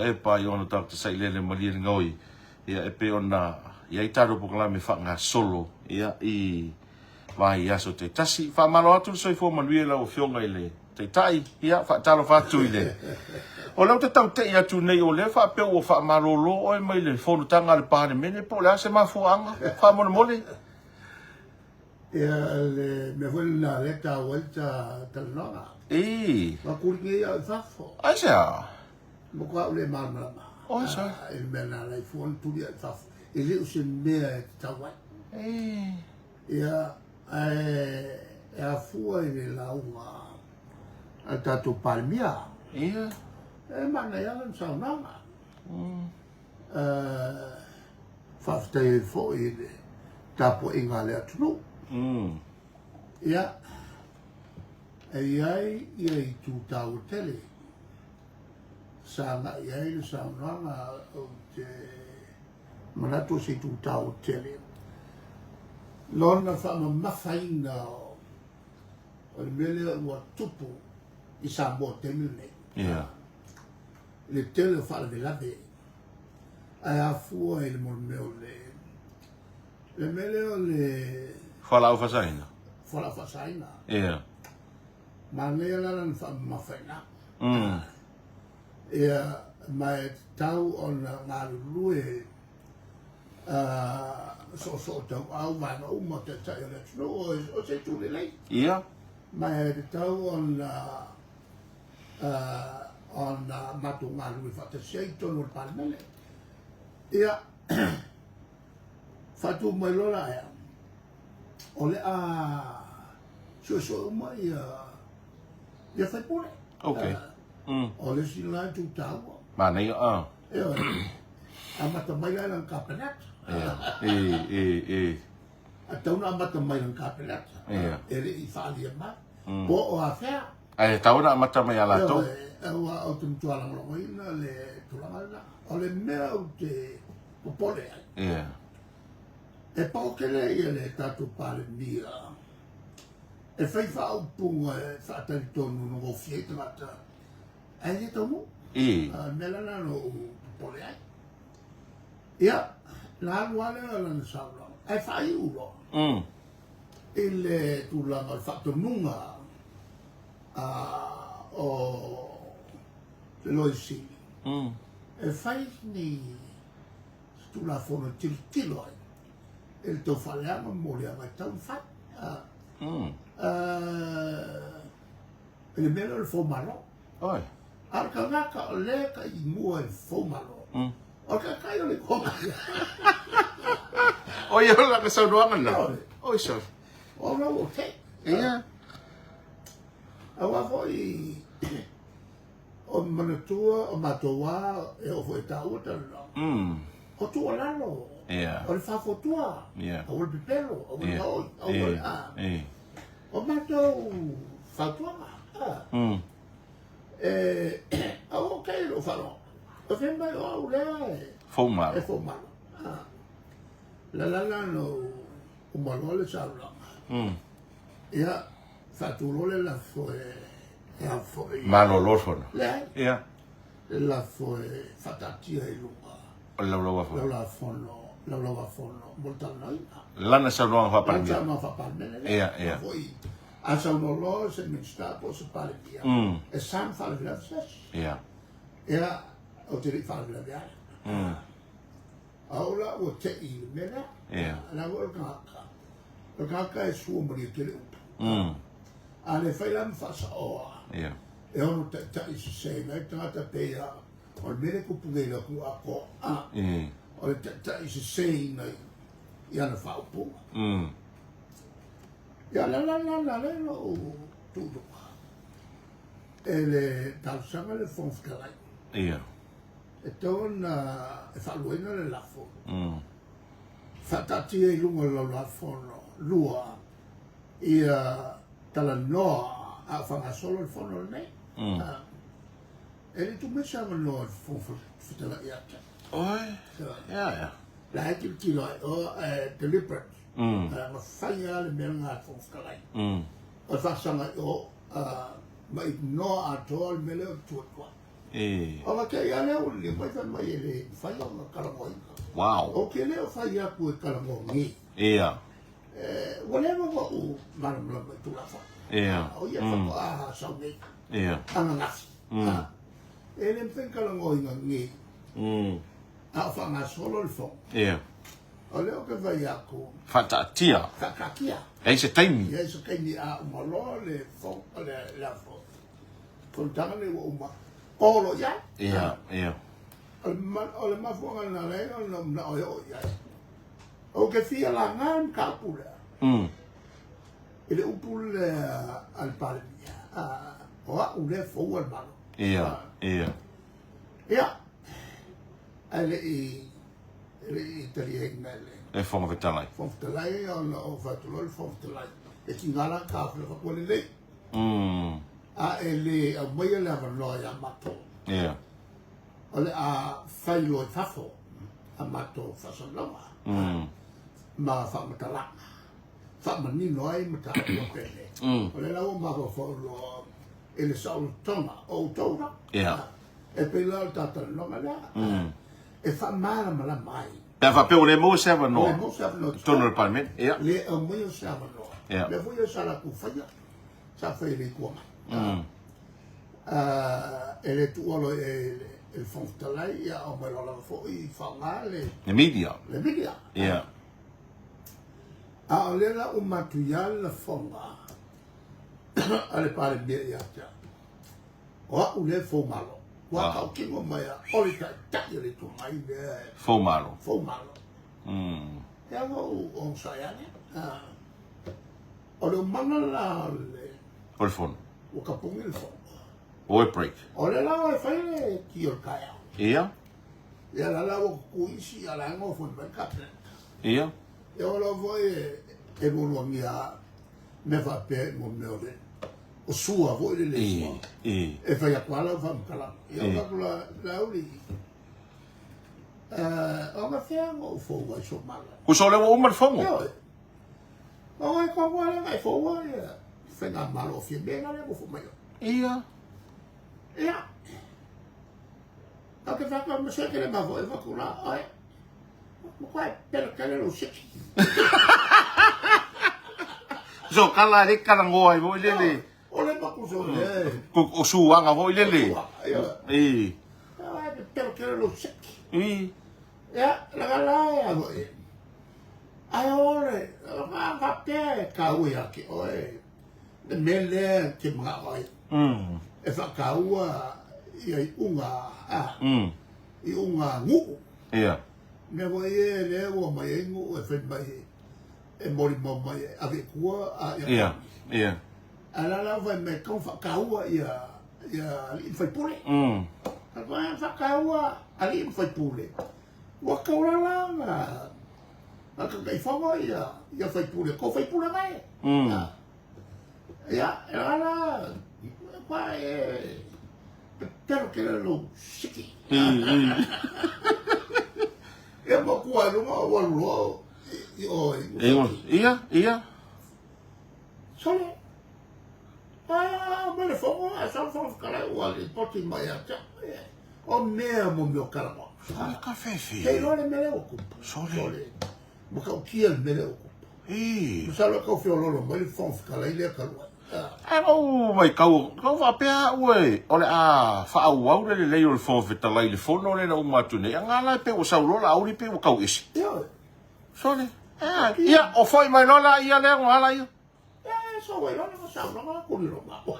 Epa i ona tagata sailele malielegaoi, ia e pei ona i ai tatou polokalame faagasolo ia i vaiaso taitasi. Faamalo atu le soifua manuia i lau Afioga i le Taitai, ia faatalofa atu i le. O lea ou te tau tei atu nei o lea faapea ua faamalolo oe mai le fonotaga a le Palemene po o le a se mafuaaga faamolemole. Ia le mea foi lena lea e taua ai le ta talanoaga. Ii. Ua tuli nei au i fafo. Aisea? Matua ou le malamalama. Oi sa. I le mea na ala ai fua ona tuli au i fafo. E le o se mea e tatau ai. Ei. Ia, ae e afua i le lauga a le tatou Palemia. Ia. E manaia lana saunoaga. Faafetai ai foi i le tapuaiga a le atunuu. Ia, e i ai ia itu taua tele sa agai i ai le saunoaga, ou te manatu o se itu taua tele lona faamamafaina o le mea lea ua tupu i Samoa i le taimi lenei. Yeah. Le tele o faalavelave ae afua i le mea o le le mea lea o le fualaau faasaina. Fualaau faasaina. Yeah. Manaia la lana faamamafa i ina. Ia, ma e tatau ona galulue soosootauau vaega uma o taitai o le atunuu, o se itu lelei. Ia. Ma e tatau ona ona matou galulue faatasi ai i totonu o le Palemene. Ia, faatu mai loa la ea, o le a suesue uma ia ia sui usufono. Okay. O le isi lena itu taua. Manaia, ah. Ioe. Amata mai la i lana Kapeneta. Ia. E, e, e. A tatau ona amata mai i lana Kapeneta. Ia. E le i faaalia mai. Po o afea. Ae tatau ona amata mai ia latou. Ioe, aua ou te matua lagolagoina le tulaga lena. O le mea ou te popole ai. Ia. E paotele ia le tatou Palemia e fai faaupuga e faatalitonu na gofie ai tagata ae le taunuu. I. A, le mea la lena na ou popole ai. Ia, na alu lava lea o lana saunoaga, ae faaiu loa i le tulaga o le faatonuga o le Loia Sili e fai ni Tulafono e tilotilo ai i le tau faaleaga ma moliaga e tatau ona fai. I le mea lea o le foumalo. Oi. A o le tagata o lea e tai i mua i le foumalo, o le taitai o le Itu Agai. O ia o lana saunoaga lena. Oi sorry. O la ua te. Ia. Aua foi O manatua o matou a e oo foi i taua talanoaga. O tuualalo. Yeah. O le faafotua. Yeah. Aua le pepelo, aua le gaoi, aua le a. Yeah. O matou fautuaga. E aua o kei lou faalogo. O fai mai o au lea e Foumalo. E foumalo. La la la no uma loa le saunoaga. Ia, faatu loa le lafo e Malolo le fono. Leai. Ia. Le lafo e faataatia i luga. O le laulau-a-fono. Laulau-a-fono, laulau-a-fono mo le talanoaina. Lana saunoaga faa-Palemia. Lana saunoaga faa-Palemene lea. Ia, ia. Foi, a saunoa loa se Minisita po o se Palemia, e sa ona faalavelave se isi. Ia. Ia, ou te le i faalavelave ai. A o la ua te i le mea lea. Ia. La ua o le tagata. O le tagata e sua malie tele upu. A le fai la ma faasaoa. Ia. E ono taitai seseina ai tagata pei a o le mea lea e tupu nei i le atunuu atoa. O le taitai seseina i ana faaupuga. Ia la la la la le lou tuutuuga. E le talosaga le Fofoga Fetalai. Ia. E tatau ona e faaluaina le lafo. Faataatia i luga o le Laulau-a-Fono 2 ia talanoa a o faagasolo le fono lenei. E le tuu mai se avanoa i le Fofoga Fetalai ia te au. Oi, ia, ia. La e tilotilo ai, o e deliberate. Na fai lava le mea lena a le Fofoga Fetalai. O le faasaga i o, ma ignore atoa le mea lea ou te tu atu ai. E. Ona te i a lea ua liliu mai fai mai e le mafai ona talanoaina. Wow. Ou te le o fai atu e talanoa nei. Ia. Ua leva ona ou malamalama i Tulafono. Ia. O ia faatoa sau nei. Ia. Ananafi. E le mafai ona talanoaina nei. A o faagasolo le fono. Ia. O lea ou te fai atu. Faataatia. Faataatia. E i ai se taimi. E i ai se taimi a uma loa le fono, le aso. Fonotaga lenei ua uma. Olo i ai. Ia, ia. O le mafuaaga lena na ala ai ona ou manao e oo i ai. Ou te fia laga le mataupu lea. I le upu lea a le Palemia, o au lea e foua le Malo. Ia, ia. Ia, ae le i, e le i taliaina e le. Le Fofoga Fetalai. Fofoga Fetalai, ona ou fai atu loa le Fofoga Fetalai, e tiga la taofia fatu ua lelei. A e le aumaia le avanoa ia matou. Ia. O le a fai loa i fafo a matou faasalalauga ma faamatalaga, faamanino ai mataupu faapenei. O lea la ua mafaufau loa i le saolotoga o outou la. Ia. E pei la o le talatalanoaga lea e faamalamalama ai. Pe a faapea ua le maua se avanoa. Ua le maua se avanoa. I totonu o le Palemene. Ia. Le aumaia se avanoa. Ia. Mea foi ia sa latou faia, sa fai e le Itu Agai. E le tuua loa e le Fofoga Fetalai, ia aumai loa lava foi faaaoga le. Le media. Le media. Ia. A o lea la ua matuia le lafoga a le Palemia ia te au. O au lea e fou malo. Ua tautino mai a o le taitai o le Itu Agai lea e. Fou malo. Fou malo. Ia ua ou onosai ane. O le umana la o le. O le fono. Ua tapuni le fono. O e break. O le la e fai le ti o le taeao. Ia. Ia la la ua tutu isi a la e nofo mai le Kapeneta. Ia. Ia o la foi e lualuagia mea faapea i mo mea o le o sua foi le le sua. E fai atu lava lau faamatalaga. Ia o atu la Laauli. O na fea na ou fou ai sou malo. Kusa o lea ua uma le fono. Ioe. O ai ko ua lea e foua ia faigamalo o Fiame la lea ua fou mai ai. Ia. Ia. A te whaka ma se kere ma foi whaku la oe. Ma koe pera kere lo siki. So kala le kala ngoa ai foi lele. O le maku so le. O suaga foi lele. Ia. E. Ai pera kere lo siki. E. Ia, la la ia foi. Ai ole, ka ka te ka ui ake oe. Le mea lea e te manao ai. E faataua ia iuga a. Iuga nuu. Ia. Mea foi e lea ua mai ai nuu e fai mai e molimau mai e ave i tua a ia. Ia. Ia. A la la fai mai kau faataua ia ia alii ma faipule. Ka faataua alii ma faipule. Ua taulala na na Taitaifono ia ia faipule, ko faipule mai. Ia, e ala pa e pero ke lo siki. Ia mo kua lunga o alu loa i o i. Ia, ia. Sole. Ah, me le fongo, a sa fongo kala ua le poti mai a te. O mea mo mea o kalama. Sole ka fefe. Kei loa le mea lea ua kupu. Sole. Sole. Matautia le mea lea ua kupu. E. Masalo e tau feololo mai le Fofoga Fetalai lea talu ai. Ae ou vaitau, na ou faapea au e, o le a faaauau le lelei o le Fofoga Fetalai i le fono lea na uma atu nei, a nga la e pei ua sau loa Laauli pei ua tau ese. Ioe. Sole. Ia, o foi mai loa la ia lea, nga la ia. Ia, e sau ai loa lana saunoaga, kuli loa maua.